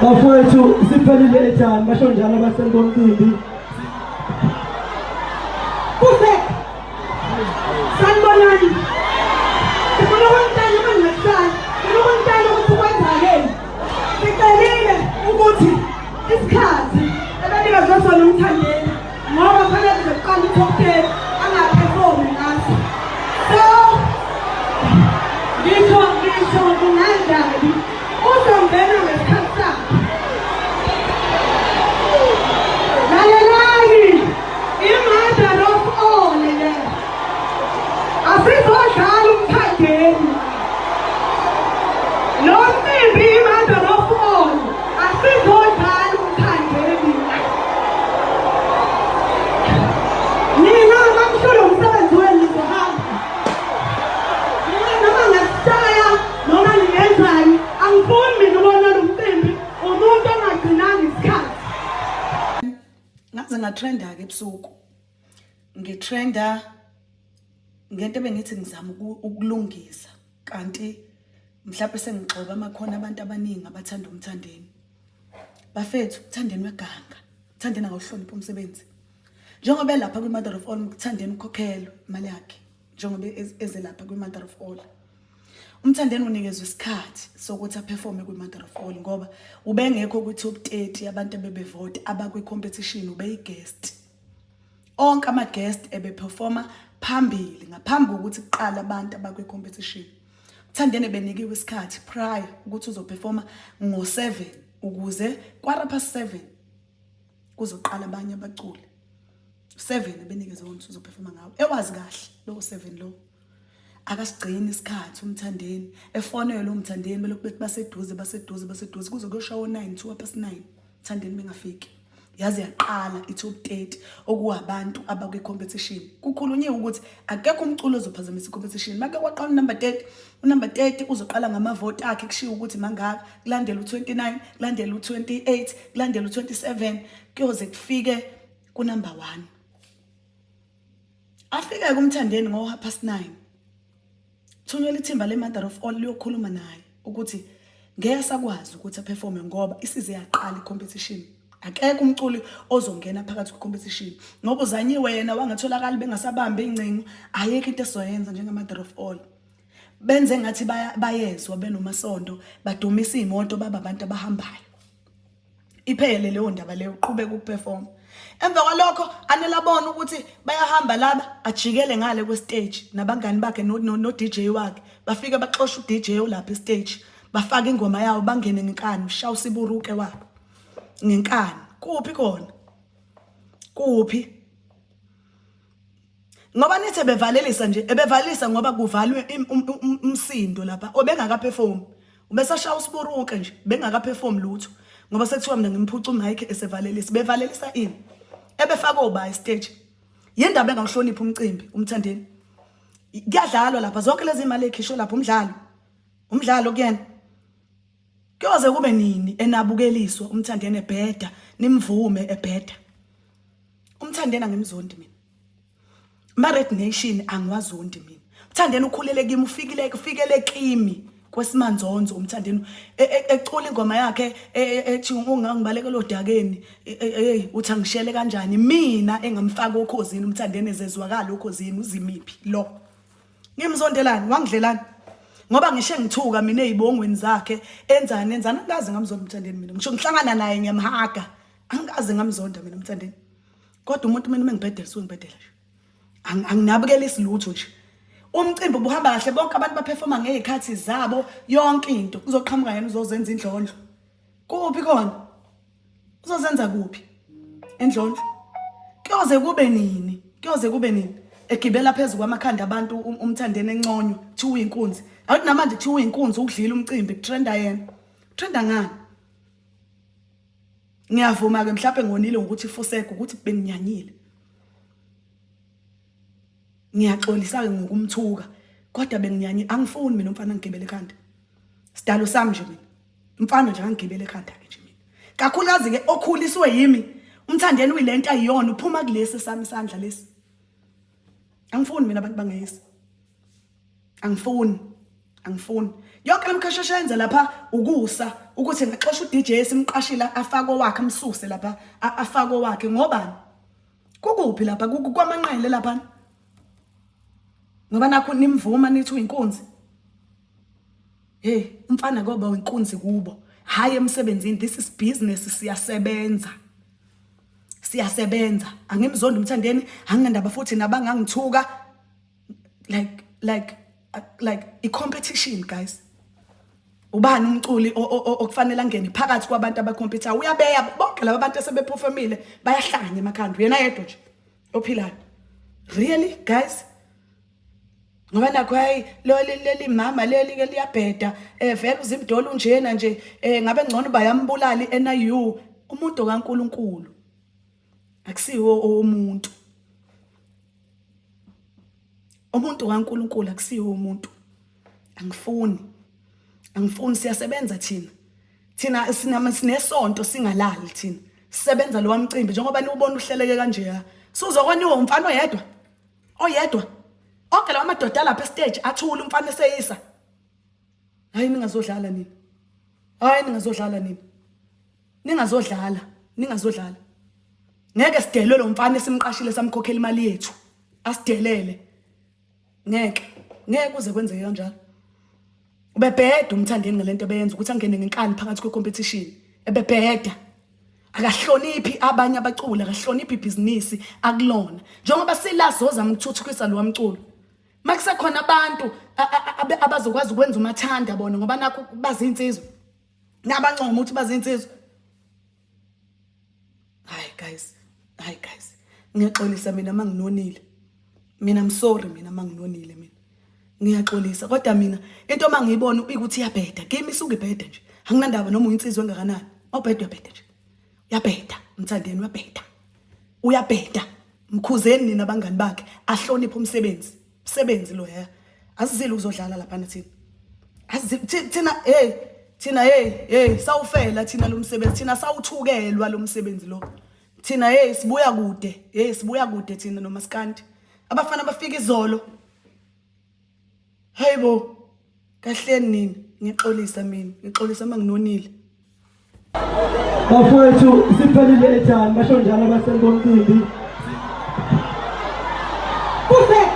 Bafowethu siphelile ethani basho njalo abahleli bomcimbi. Kusek. Sanibonani. Ngifuna ukunitshela uma ngingakuhlala. Ngifuna ukunitshela ukuthi kwenzakaleni. Sicelile ukuthi isikhathi ebenikezwe sona uMthandeni ngoba fanele kuzoqala i-top 10 angaperformi ngaso. So ngisho kunganjani uzongena ngesikhathi sakhe. Lalelani i-mother of all le. Asizodlala uMthandeni. Lo mcimbi i-mother of all. Asizodlala uMthandeni. Nina makuhlule umsebenzi wenu nizohamba. Nina noma ngasishaya noma ningenzani angifuni mina ubona lo mcimbi umuntu ongagcinanga isikhathi. Ngaze ngatrenda-ke ebusuku ngitrenda ngento ebengithi ngizama ukulungisa kanti mhlawumbe sengigxoba amakhona abantu abaningi abathanda uMthandeni. Bafethu, uMthandeni weganga, uMthandeni akawuhloniphi umsebenzi. Njengoba elapha kwi-Mother of All, uMthandeni ukhokhelwe imali yakhe njengoba eze lapha kwi-Mother of All. UMthandeni unikezwe isikhathi sokuthi aperforme kwi-Mother of All ngoba ubengekho kwi-top 30 yabantu abebevota abakwi-competition, ubeyi-guest. Onke ama-guest ebeperforma phambili ngaphambi kokuthi kuqale abantu abakwi-competition. Mthandeni ebenikiwe isikhathi prior ukuthi uzoperforma ngo-7 ukuze quarter past 7 kuzoqala abanye abaculi. 7 ebenikezwe ukuthi uzoperforma ngawo. Ewazi kahle lowo 7 lo. Akasigcini isikhathi uMthandeni. Efonelwe uMthandeni belokhu bethi baseduze baseduze baseduze kuze kuyoshawa o-9 2 past 9. Mthandeni bengafiki. Yaze yaqala i-top 30 okuwabantu abakwi-competition. Kukhulunyiwe ukuthi akekho umculo ozophazamisa i-competition. Make kwaqala unumber 30, unumber 30 uzoqala ngamavoti akhe kushiwo ukuthi mangaka, kulandela u-29, kulandela u-28, kulandela u-27, kuyoze kufike kunumber 1. Afike kuMthandeni ngo half past 9. Thunyelwa ithimba le-Mother of All liyokhuluma naye ukuthi ngeke asakwazi ukuthi aperforme ngoba isize yaqala i-competition. Akekho umculi ozongena phakathi kwe-competition ngoba uzanyiwe yena wangatholakali bengasabambi ingcingo, ayikho into esizoyenza njenge-Mother of All. Benze ngathi bayezwa benoMasondo, badumisa iy'moto baba abantu abahambayo. Iphele leyo ndaba leyo, uqhubeka ukuperforma. Emva kwalokho anele abone ukuthi bayahamba laba, ajikele ngale kwestage nabangani bakhe no-DJ wakhe. Bafike baxoshe u-DJ olapha estage, bafake ingoma yawo bangene ngenkani, ushaye usiburuke wabo ngenkani. Kuphi khona? Kuphi? Ngoba nithi ebevalelisa nje, ebevalelisa ngoba kuvalwe umsindo lapha, obengakaperform. Ubesashaya usiburuke nje, bengakaperform lutho. Ngoba sekuthiwa mina ngimphuca umic esevalelisa. Bevalelisa ini? Ebefaka oba stage. Yindaba engawuhloniphi umcimbi uMthandeni. Kuyadlalwa lapha zonke lezi imali ekhishwe lapha umdlalo. Umdlalo kuyena. Kuyoze kube nini enabukeliswa uMthandeni ebheda, nimvume ebheda. UMthandeni angimzondi mina. Ma Red Nation angiwazondi mina. UMthandeni ukhulele kimi, ufikile ufikele kimi kwesimanzonzo uMthandeni ecula ingoma yakhe ethi ungangibalekela odakeni, hey uthi angishele kanjani mina engamfaka okhozini uMthandeni ezezwakala okhozini uzimiphi lo. Ngimzondelani wangidlelani ngoba ngishe ngithuka mina ezibongweni zakhe enzani enzani angikaze ngamzonda uMthandeni mina ngisho ngihlangana naye ngiyamhaga angikaze ngamzonda mina uMthandeni. Kodwa umuntu mina mengibhedela suke ngibhedela nje. Anginabukela isilutho nje. Umcimbi ubuhamba kahle bonke abantu baperforma ngezikhathi zabo yonke into. Uzoqhamuka yena uzozenza indlondlo. Kuphi khona? Uzozenza kuphi? Endlondlo. Kuyoze kube nini? Kuyoze kube nini? Egibela phezu kwamakhanda abantu uMthandeni enconywa kuthiwa uyinkunzi. Awuthi namanje kuthiwa uyinkunzi ukudlila umcimbi kutrenda yena. Trenda ngani? Ngiyavuma ke mhlawumbe ngonile ngokuthi fuseke ukuthi benginyanyile. Ngiyaxolisa ke ngokumthuka. Kodwa benginyanye angifuni mina umfana ngigibele ekhanda. Sidalo sami nje mina. Umfana nje angigibele ekhanda ke nje mina. Kakhulukazi ke okhuliswe yimi. Umthandeni uyilento ayiyona uphuma kulesi sami isandla lesi. Angifuni mina abantu bangeyisi. Angifuni. Angifuni. Yonke lemkhasheshe yenza lapha ukusa ukuthi ngaxosha uDJ simqashile afake owakhe amsuse lapha afake owakhe ngobani? Kukuphi lapha kwamanqele lapha? Ngoba nakho nimvuma nithi uyinkunzi. Hey, umfana koba uyinkunzi kubo. Hayi emsebenzini, this is business siyasebenza. Siyasebenza. Angimzondi umthandeni, anginandaba futhi nabangangithuka like like like i competition guys. Ubani umculi okufanele angene phakathi kwabantu abakhompyutha uyabeya bonke laba bantu asebeperformile bayahlanya emakhanda uyena yedwa nje ophilayo. Really guys? Ngoba nakho hayi leli leli mama leli ke liyabheda eh vele uzimdolo unjena nje eh ngabe ngcono bayambulala iNIU umuntu kaNkuluNkulu akusiwo owomuntu umuntu kaNkuluNkulu akusiwo umuntu angifuni angifuni siyasebenza thina thina sinama sinesonto singalali thina sisebenza lo mcimbi njengoba niwubona uhleleke kanje suzokoniwa umfana oyedwa oyedwa onke lawa madoda lapha estage athula umfana eseyisa hayi ningazodlala nina hayi ningazodlala nina ningazodlala ningazodlala ngeke sidelwe lo mfana esimqashile samkhokhela imali yethu asidelele ngeke ngeke kuze kwenzeke kanjalo ubebheda umthandeni ngalento ebeyenza ukuthi angene ngenkani phakathi kwe-competition ebebheda akahloniphi abanye abaculi akahloniphi ibhizinisi akulona njengoba sila sozama ukuthuthukisa lowa mculo makusekhona abantu abazokwazi ukwenza umathanda bona ngoba nakho bazinsizwa nabancoma ukuthi bazinsizwa hayi guys hayi guys ngiyaxolisa mina manginonile mina I'm sorry mina manginonile mina ngiyaxolisa kodwa mina into mangiyibona ukuthi iyabheda kimi isuke ibheda nje anginandaba noma uyinsizwa engakanani awubheda uyabheda nje uyabheda mthandeni uyabheda uyabheda mkhuzeni nina abangani bakhe ahloniphe umsebenzi umsebenzi lo ya asizile ukuzodlala lapha thina thina hey thina hey hey sawufela thina lo msebenzi thina sawuthukelwa lo msebenzi lo thina hey sibuya kude hey sibuya kude thina nomaskandi abafana bafika izolo hayibo kahleni nini ngixolisa mina ngixolisa uma nginonile Bafowethu siphelile ejani basho njalo abahleli bomcimbi. Kuze